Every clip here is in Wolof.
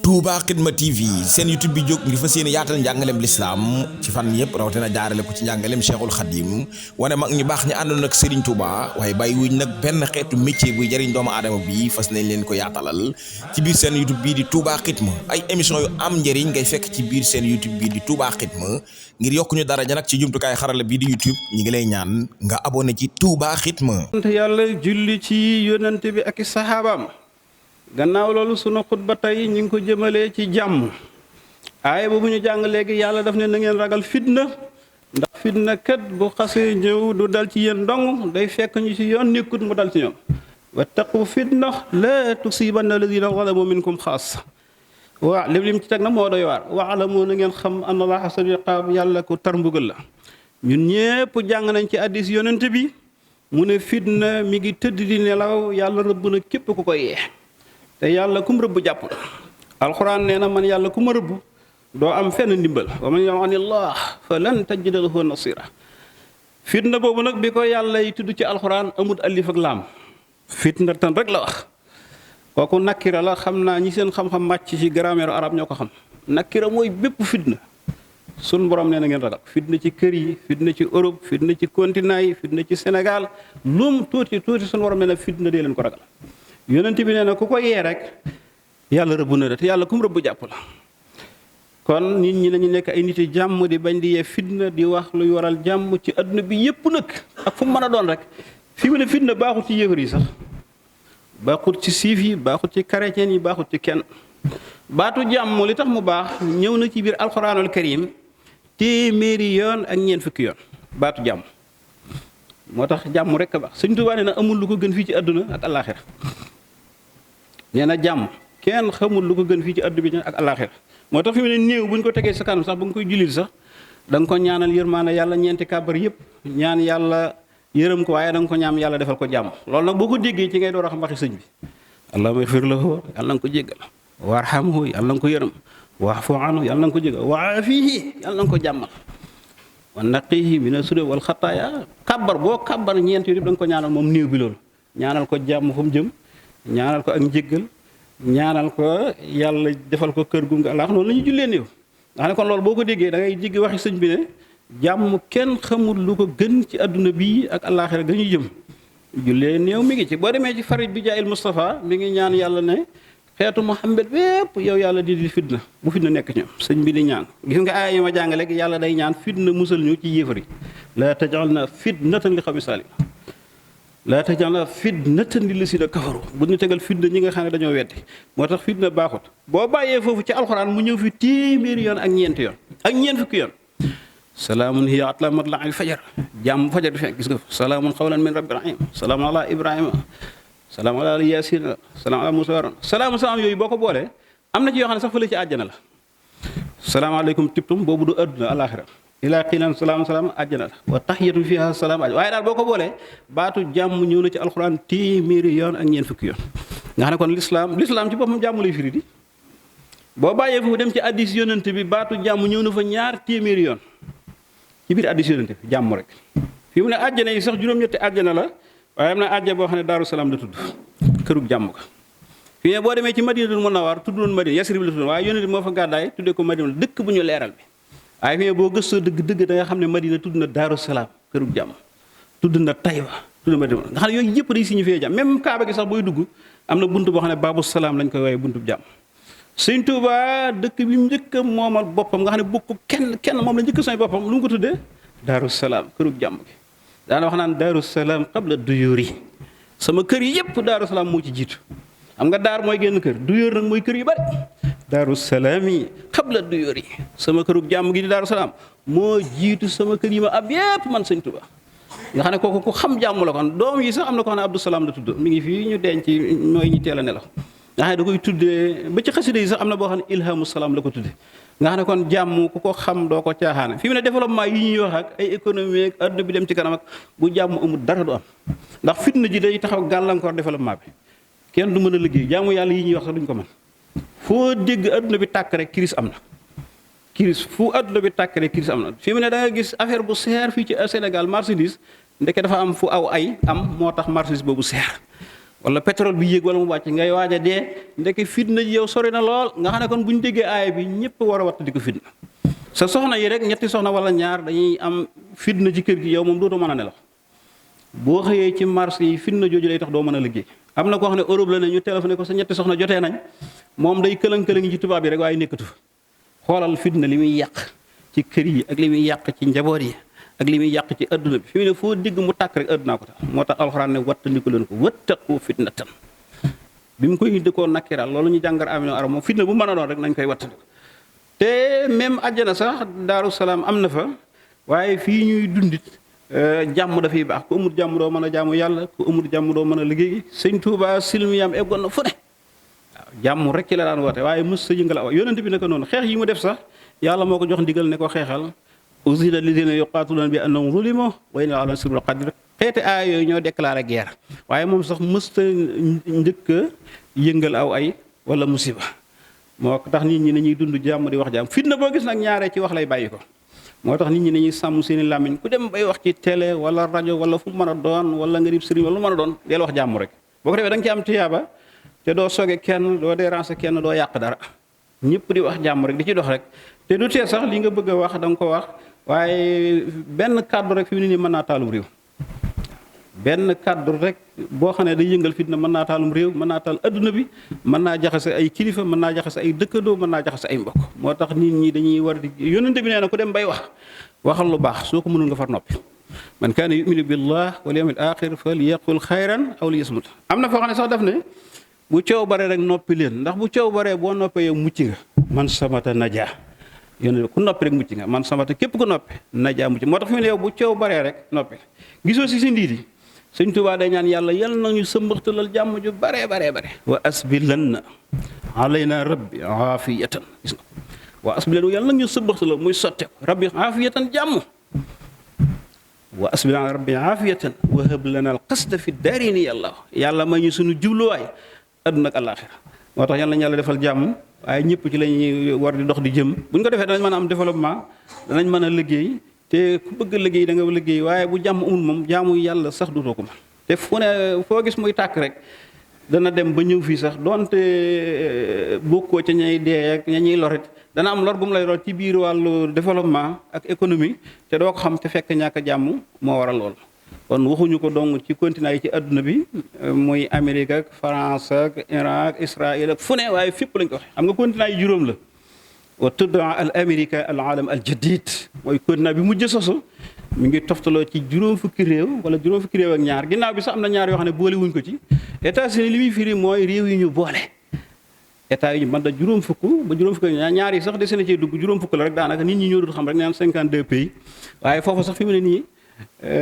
Touba Xidma TV seen YouTube bi jóg ngir fas yéene yaatal njàngaleem lislaam ci fan yëpp rawatina jaarale ko ci njàngaleem Cheikhul Khadim wane mag ñu baax ñi àndoon ak Serigne Touba waaye bàyyi wuñ nag benn xeetu métier buy jëriñ doomu aadama bi fas nañ leen ko yaatalal ci biir seen YouTube bii di Touba Xidma ay émission yu am njëriñ ngay fekk ci biir seen YouTube bii di Touba Xidma ngir yokku ñu daraja nag ci jumtukaay xarala bii di YouTube ñi ngi lay ñaan nga abonné ci Touba Xidma. sant yàlla julli ci yonent bi ak i saxaabaam gannaaw loolu sunu xutba tey ñu ngi ko jëmalee ci jàmm aaya boobu ñu jàng léegi yàlla daf ne na ngeen ragal fitna ndax fitna kat bu xasee ñëw du dal ci yéen dong day fekk ñu ci yoon nekkut mu dal ci ñoom wattaqu fitna la tusibanna alladina zalamu minkum xaas waa lim ci teg na moo doy waar waalamu na ngeen xam anna allaha sadiidul iqaab yàlla ko tar mbugal la ñun ñépp jàng nañ ci hadiis yonent bi mu ne fitna mi ngi tëdd di nelaw yàlla rëbb na képp ku ko yee te yàlla kum rëbb jàpp la alxuraan nee na man yàlla ku ma rëbb doo am fenn ndimbal wa man yal'anillah fa lan tajida lahu nasira fitna boobu nag bi ko yàlla yi tudd ci alxuraan amut alif ak laam fitna tan rek la wax kooku nakkira la xam naa ñi seen xam-xam màcc ci grammaire arabe ñoo ko xam nakkira mooy bépp fitna sun borom nee na ngeen ragal fitna ci kër yi fitna ci Europe fitna ci continent yi fitna ci Sénégal lum tuuti sun borom nee na fitna dee leen ko ragal yonent bi nee na ku ko yee rek yàlla rëbb na te yàlla kum rëbb jàpp la kon nit ñi nañu nekk ay nit yi jàmm di bañ di yee fitna di wax luy waral jàmm ci adduna bi yépp nag ak fu mu mën a doon rek fi mu ne fitna baaxut ci yéefar yi sax baaxut ci siif yi baaxut ci chrétien yi baaxut ci kenn baatu jàmm li tax mu baax ñëw na ci biir alxuraanul karim téeméeri yoon ak ñeent fukki yoon baatu jàmm moo tax jàmm rek a baax Sëñ Tuubaa nee na amul lu ko gën fii ci àdduna ak àllaaxira nee na jàmm kenn xamul lu ko gën fii ci àdduna bi ak àllaaxira moo tax fi mu ne néew bu ñu ko tegee sa kanam sax ba nga koy julil sax da nga ko ñaanal yërmaande yàlla ñeenti kàbbar yëpp ñaan yàlla yërëm ko waaye da nga ko ñaam yàlla defal ko jàmm loolu nag boo ko déggee ci ngay door a xam waxi sëñ bi allahumma ighfir lahu yàlla na nga ko jéggal warhamhu yàlla na nga ko yërëm wa'fu anhu yàlla na nga ko jéggal wa'afihi yàlla na nga ko jàmmal wa naqihi mina sunubi wal xataaya kàbbar boo kàbbar ñeent yooyu da nga ko ñaanal moom néew bi loolu ñaanal ko jàmm fu mu jëm ñaanal ko ak njéggal ñaanal ko yàlla defal ko kër gu nga Allah noonu la ñu jullee néew ndax ne kon loolu boo ko déggee da ngay jéggi waxi sëñ bi ne jàmm kenn xamul lu ko gën ci adduna bii ak àllaaxira ga ñu jëm jullee néew mi ngi ci boo demee ci farid bi jaayil Moustapha mi ngi ñaan yàlla ne xeetu Muhammad bépp yow yàlla di fitna bu fitna nekk ñoom sëñ bi di ñaan gis nga aaya yi ma jàngale gi yàlla day ñaan fitna musal ñu ci yéefar yi laa tajalna fitnatan li xawmi saalim laa tajalna fitnatan li lasina kafaru bu ñu tegal fitna ñi nga xam ne dañoo weddi moo tax fitna baaxut boo bàyyee foofu ci alxuraan mu ñëw fi téeméeri yoon ak ñeenti yoon ak ñeent fukki yoon salaamun hiya atla matla'il fajar jàmm fajar di fekk gis nga salaamun qawlan min rabbir rahim salaamun ala ibrahima salaam ala yaasin salaam ala musa waroon salaam yooyu boo ko boolee am na ci yoo xam ne sax fële ci àjjana la salaamaaleykum tibtum boobu du adduna alaxira ilaa qiilan salaam àjjana la wa taxiyatu fiha salaam waaye daal boo ko boolee baatu jàmm ñëw na ci alxuraan téeméeri yoon ak ñeent fukki yoon nga xam ne kon lislaam ci boppam jàmm lay firi di boo bàyyee foofu dem ci addis yonent bi baatu jàmm ñëw na fa ñaar téeméeri yoon ci biir addis yonent bi jàmm rek fi mu ne àjjana yi sax juróom-ñetti àjjana la waaye am na àjjana boo xam ne Daaru Salaam la tudd kërug jàmm ka fii ne boo demee ci Madinatul Munawwar tudd woon Madina Yasrib la tudd waaye yonent bi moo fa gàddaay tuddee ko Madina dëkk bu ñu leeral bi waaye fii ne boo gëstoo dëgg da nga xam ne Madina tudd na Daaru Salaam kërug jàmm tudd na Tayba tudd na Madina nga xam ne yooyu yëpp day signifié jàmm même Kaaba gi sax booy dugg am na buntu boo xam ne Baabu Salaam lañ koy waaye buntu jàmm Sëñ Tuubaa dëkk bi mu njëkk a moomal boppam nga xam ne bokk kenn moom la njëkk a soñ boppam lu mu ko tuddee Daaru Salaam kërug jàmm gi daana wax naan Daaru Salaam qabla duyuuri sama kër yi yëpp Daaru Salaam moo ci jiitu xam nga daar mooy génn kër duyóor nag mooy kër yu bari Daaru Salaam yi qabla duyuuri sama kërug jàmm gi di Daaru Salaam moo jiitu sama kër yi ma ab yëpp man Sëñ Tuubaa nga xam ne kooku ku xam jàmm la kon doom yi sax am na ko xam ne Abdou Salaam la tudd mi ngi fii ñu denc mooy ñi teel a nelaw nga xam ne da koy tuddee ba ci xasida yi sax am na boo xam ne ilhamu salaam la ko tuddee nga xam ne kon jàmm ku ko xam doo ko caaxaane fi mu ne développement yi ñuy wax ak ay économie ak adduna bi dem ci kanam ak bu jàmm amul dara du am ndax fitna ji day taxaw gàllankoor développement bi kenn du mën a liggéey jaamu yàlla yi ñuy wax sax duñ ko mën foo dégg adduna bi tàkk rek crise am na crise fu adduna bi tàkk rek crise am na fi mu ne da nga gis affaire bu seer fii ci Sénégal marchandise ndeke dafa am fu aw ay am moo tax marchandise boobu seer wala pétrole bi yéeg wala mu wàcc ngay waaj a dee ndeke fitna ji yow sori na lool nga xam ne kon bu ñu déggee aaya bi ñëpp war a watt di ko fitna sa soxna yi rek ñetti soxna wala ñaar dañuy am fitna ci kër gi yow moom dootoo mën a nelaw boo xëyee ci marché yi fitna jooju lay tax doo mën a liggéey. am na koo xam ne Europe la ne ñu téléphoné ko sa ñetti soxna jotee nañ moom day këlang-këlang ci tubaab yi rek waaye nekkatu fa xoolal fitna li muy yàq ci kër yi ak li muy yàq ci njaboot yi ak li muy yàq ci adduna bi fi mu ne foo digg mu tàkk rek addunaa ko tax moo tax alxuraan ne wattandiku leen ko wattaqu fitnatan bi mu koy dëkkoo nakkiral loolu ñu jàngar amino arab moom fitna bu mën a doon rek nañ koy wattandiku te même àjjana sax daaru salaam am na fa waaye fii ñuy dundit jàmm dafay baax ku amul jàmm doo mën a jaamu yàlla ku amul jàmm doo mën a liggéey sëñ Tuubaa silmiyam eggoon na fu ne waaw jàmm rek ci la daan woote waaye mës sa yëngal aw yonent bi ne ko noonu xeex yi mu def sax yàlla moo ko jox ndigal ne ko xeexal uzina lidina yuqaatuluuna bi annahum zulimu wa inna Allaha nasirul qadir xeeti aay yooyu ñoo déclaré guerre waaye moom sax mës ta njëkk a yëngal aw ay wala musiba moo tax nit ñi nañuy dund jàmm di wax jàmm fitna boo gis nag ñaaree ci wax lay bàyyi ko moo tax nit ñi nañuy sàmm seeni làmmiñ ku dem bay wax ci télé wala rajo wala fu mën a doon wala nga rib sëriñ wala lu mën a doon deel wax jàmm rek boo ko defee da nga ci am tiyaaba te doo soge kenn doo déranger kenn doo yàq dara ñëpp di wax jàmm rek di ci dox rek te du tee sax li nga bëgg a wax da nga ko wax waaye benn kàddu rek fi mu ne nii mën naa taalum réew benn kàddu rek boo xam ne day yëngal fitna mën naa taalum réew mën naa taal adduna bi mën naa jaxase ay kilifa mën naa jaxase ay dëkkandoo mën naa jaxase ay mbokk moo tax nit ñi dañuy war di yónnente bi nee na ku dem bay waxal lu baax soo ko mënul nga far noppi man kaana yuminu billah wal yawmil axir falyaqul xayran aw liyasmut am na foo xam ne sax daf ne bu coow baree rek noppi leen ndax bu coow baree boo noppee yow mucc nga man samata naja yónne ku noppi rek mucc nga man samata képp ku noppi naja mucc moo tax fi mu ne yow bu coow baree rek noppi gisoo si ndiidi sëñ Tuubaa day ñaan yàlla yal nañu sëmbaxtalal jàmm ju bare wa asbilanna alayna rabbi aafiyatan gis nga wa asbilan yal nañu sëmbaxtalal muy sotte rabbi aafiyatan jàmm wa asbilan rabbi aafiyatan wa hab lana al qasda fi daarini yàlla ma ñu suñu jubluwaay adduna ak àllaaxira moo tax yal nañu yàlla defal jàmm waaye ñëpp ci lañuy war di dox di jëm bu ñu ko defee danañ mën a am développement danañ mën a liggéey te ku bëgg liggéey da nga liggéey waaye bu jàmm amul moom jaamu yàlla sax dutoo ko man te fu ne foo gis muy tàkk rek dana dem ba ñëw fii sax donte bokkoo ca ñay dee ak ña ñuy lorit dana am lor bu mu lay lor ci biir wàllu développement ak économie te doo ko xam te fekk ñàkk jàmm moo waral lool. kon waxuñu ko dong ci continent yi ci adduna bi muy Amérique ak France ak Iran ak Israël ak fu ne waaye fépp lañ ko waxee xam nga continent yi juróom la. wa tudda al america al alam al jadid mooy continent bi mujj sosu mi ngi toftaloo ci juróom fukki réew wala juróom fukki réew ak ñaar ginnaaw bi sax am na ñaar yoo xam ne boole wuñ ko ci États-Unis li muy firi mooy réew yi ñu boole état yi ñu mën da juróom fukk ba juróom fukk ñaar yi sax dese na cee dugg juróom fukk la rek daanaka nit ñi ñoo dul xam rek neen 52 pays waaye foofu sax fi mu ne nii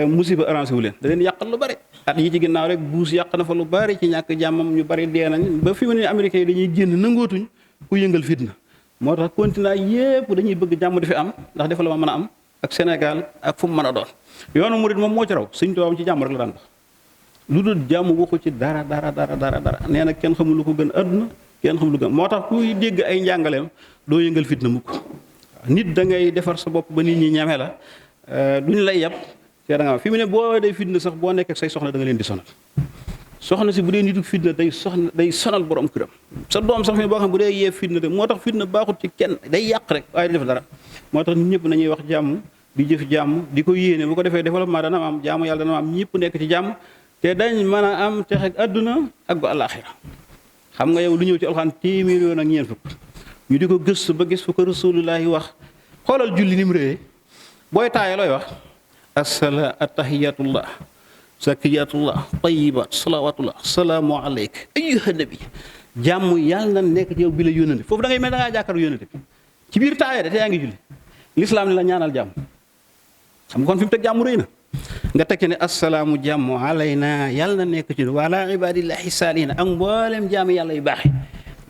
musiba arrangé wu leen da leen yàqal lu bari at yi ci ginnaaw rek buus yàq na fa lu bari ci ñàkk jàmmam ñu bari dee nañ ba fi mu ne nii américains yi dañuy génn nangootuñ ku yëngal fitna moo tax continent yépp dañuy bëgg jàmm di fi am ndax dafa la ma mën a am ak Sénégal ak fu mu mën a doon yoonu murid moom moo ci raw Sëñ Tuubaa ci jàmm rek la daan wax lu dul jàmm waxu ci dara nee na kenn xamul lu ko gën àdduna kenn xamul lu gën moo tax kuy dégg ay njàngaleem doo yëngal fitna mukk nit da ngay defar sa bopp ba nit ñi ñeme la duñ lay yab te da nga fi mu ne boo dee fitna sax boo nekk ak say soxna da nga leen di sonal soxna si bu dee nitu fitna day sonal borom këram sa doom sax fi boo xam bu dee yee fitna de moo tax fitna baaxut ci kenn day yàq rek waaye di def dara moo tax nit ñëpp nañuy wax jàmm di jëf jàmm di ko yéene bu ko defee développement dana am jàmm yàlla dana am ñëpp nekk ci jàmm te dañ mën a am texe ak àdduna ak bu àllaaxira xam nga yow lu ñëw ci alxuraan téeméer yoon ak ñeent fukk ñu di ko gëstu ba gis fu ko rasulullaahi wax xoolal julli ni mu réyee booy taaye looy wax attahiyatullah zakiyatullah tayibat salawatullah salaamu aleyk ayyuha nabi jàmm yàlla na nekk ci yow bi la yónnante foofu da ngay mel da ngaa jàkkaarloo yónnante bi ci biir taaya de te yaa ngi julli lislaam ne la ñaanal jàmm xam nga kon fi mu teg jàmm rëy na nga teg ci ne assalaamu jàmm alayna yàlla na nekk ci wala ibadillahi saalihina ak mboolem jàmm yàlla yu baaxe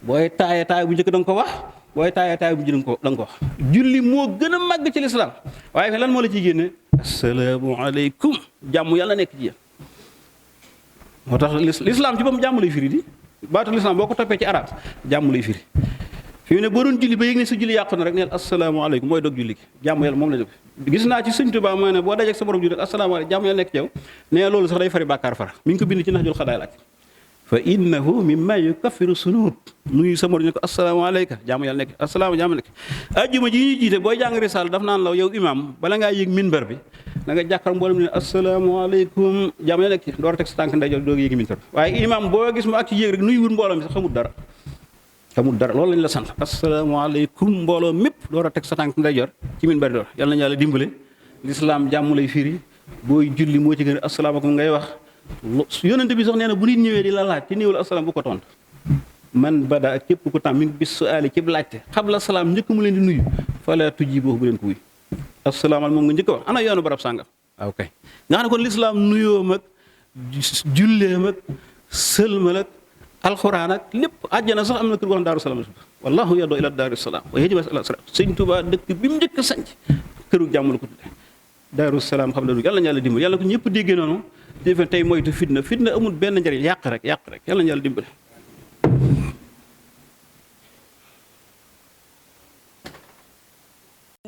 booy taaya bu njëkk da nga ko wax booy taaya bu njëkk da nga ko wax julli moo gën a màgg ci lislaam waaye fi lan moo la ciy génne assalaamu aleykum jàmm yàlla nekk ci yéen moo tax lislaam ci boppam jàmm lay firi di baatu lislaam boo ko toppee ci arab jàmm lay firi fi mu ne boo doon julli ba yëg ne sa julli yàqu na rek neel asalaamaaleykum mooy dog julli gi jàmm yàlla moom la jóg gis naa ci Sëñ Tuubaa moo ne boo dajeek sa borom julli rek asalaamaaleykum jàmm yàlla nekk ci yow nee loolu sax day fari bàkkaar fara mi ngi ko bind ci Nahjul Xadaa'il ak fa innahu mimma yukaffiru sunub nuyu sa mor ñu ko asalaamaaleyka jaamu yàlla nekk jaamu nekk ajjuma ji ñuy jiite booy jàng risaal daf naan la yow imam bala ngaa yëg minbar bi da nga jàkkar mboolem ne asalaamaaleykum jaamu yàlla nekk door a teg sa tànk ndeyjoor doog yëg minbar bi waaye imam boo gis mu ak ci yéeg rek nuyu wut mbooloo mi sax xamul dara loolu lañ la sant asalaamaaleykum mbooloo mépp door a teg sa tànk ndeyjoor ci minbar door yàlla nañu yàlla dimbale lislaam jàmm lay firi booy julli moo ci gën a asalaamaaleykum ngay wax yonente bi sax nee na bu nit ñëwee di la laaj ci néewul asalaam bu ko tontu man bada ak képp ku tam mi ngi bis su aali ci laajte xabla salaam njëkk mu leen di nuyu fala tujji boobu bu leen ko wuy asalaamaaleykum moom nga njëkk a wax ana yoonu barab sàngam waaw kay nga xam ne kon lislaam nuyoo mag jullee mag sëlmal ak alxuraan ak lépp àjjana sax am na kër goo xam daaru salaam wallahu yadoo ila daaru salaam wa yajibu ala salaam sëñ Tuubaa dëkk bi mu njëkk a sanc këru jàmm la ko tudde daaru salaam xam na du yàlla na yàlla dimbal yàlla ko ñëpp déggee noonu defe tey moytu fitna amul benn njëriñ yàq rek yàlla na yàlla dimbale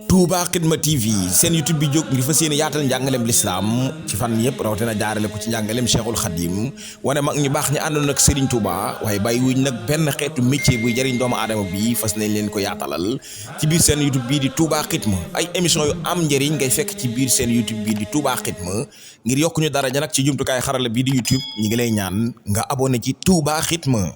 Touba Xidma TV seen YouTube bi jóg ngir fas yéene yaatal njàngaleem lislaam ci fan yëpp rawatina jaarale ko ci njàngaleem Cheikhul Khadim wane mag ñu baax ñi àndoon ak Serigne Touba waaye bàyyi wuñ nag benn xeetu métier buy jëriñ doomu aadama bi fas nañ leen ko yaatalal ci biir seen YouTube bii di Touba Xidma ay émission yu am njëriñ ngay fekk ci biir seen YouTube bii di Touba Xidma ngir yokku ñu daraja nag ci jumtukaay xarala bii di YouTube ñi ngi lay ñaan nga abonné ci Touba Xidma